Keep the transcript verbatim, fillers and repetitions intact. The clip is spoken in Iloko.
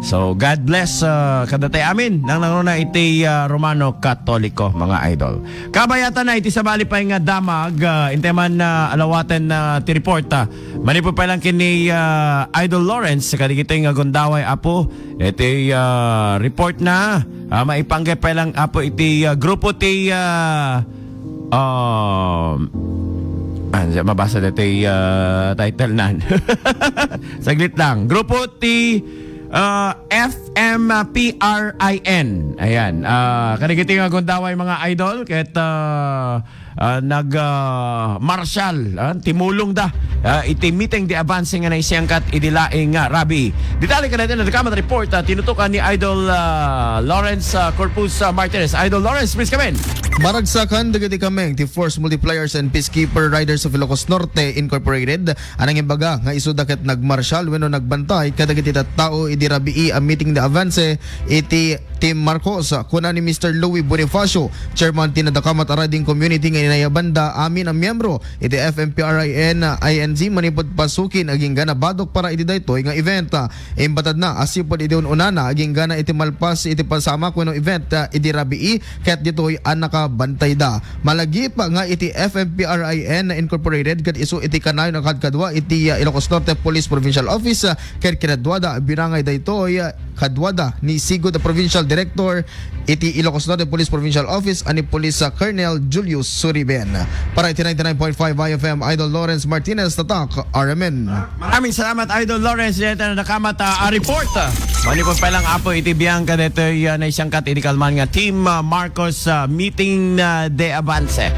So, God bless, ah, kadatayo amin. Nangnangruna iti, ah, Romano Katoliko, mga idol. Kabayatan na iti sabali pay nga damag, ah, intay man, ah, alawaten na ti report, ah. Manipud pay lang kini, ah, Idol Lawrence, kadagiti nga gundaway, Apo, iti, ah, report na, ah, maipanggep pay lang, Apo, iti, ah, grupo ti, ah, um, ah, mabasa dito, ah, title nan. Saglit lang. Grupo ti, ah, F M P R I N. Ayan. Ah, kadagiti nga gundaway, mga idol, ket, ah, ah, nag, ah, martial, ah, timulong da, ah, iti meeting de avance nga naisiyangkat idi laeng nga rabii. Detalye kadaytoy nadakamat report, ah, tinutukan ni Idol, ah, Lawrence, ah, Corpus, ah, Martinez. Idol Lawrence, please come in. Maragsakan dagiti kameng ti Force Multipliers and Peacekeeper Riders of Ilocos Norte Incorporated a nangimbaga nga isuda ket nagmartial wenno nagbantay kadagiti tattao idi rabii a meeting de avance iti Team Marcos. Kuna ni Mister Louis Bonifacio, chairman ti Nadakamat a Riding Community, nga inayabanda amin a miyembro iti F M P R I N I N G manipud pasukin agingga nabadok para iti daytoy nga event. Imbatadna a sipud iti un-unana agingga na iti malpas iti pasamak wenno event, ah, idi rabii ket ditoy a nakabantayda. Malagip nga iti F M P R I N Incorporated ket isu iti kanayon a kadkadua iti, ah, Ilocos Norte Police Provincial Office, ah, ket kinaduada a binangay daytoy, ah, kaduada ni Sigud a Provincial Director iti Ilocos Norte Police Provincial Office a ni Police, ah, Colonel Julius Suriben. Para iti ninety-nine point five I F M, Idol Lawrence Martinez, Tatak, R M N. Maraming salamat, Idol Lawrence. Dito na nakamat, ah, a report. Manipod pa lang, Apo, iti biyang kadetoy, ah, naisangkat iti kalman nga Team, ah, Marcos, ah, meeting, ah, de avance.